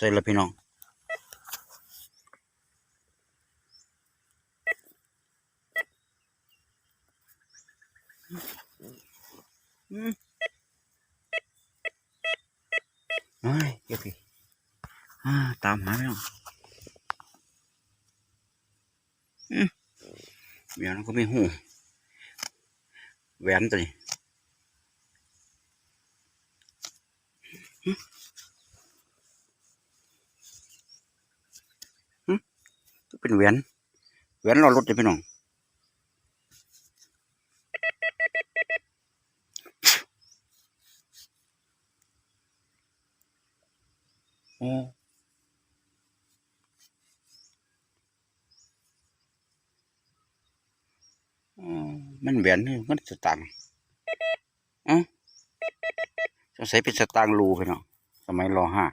ໃສ່ລະພີ່ນ້ອງ. ອືມ ໂອ້ຍ ເກັບອີກ ອ່າ ຕາມຫາພີ່ນ້ອງ. ອືມ ແຫວນມັນກໍມີຮູ ແຫວນຕົວນີ້ ຫຶ ຫຶ ຄືເປັນແຫວນ ແຫວນລໍ້ລົດເດ້ພີ່ນ້ອງ. ໂອ້ ອໍ ມັນແຫວນ ມັນສະຕາງ ເອົ້າ ສົງໄສເປັນສະຕາງຫຼູ້ພີ່ນ້ອງ ສະໄໝ ລໍຫ້າ.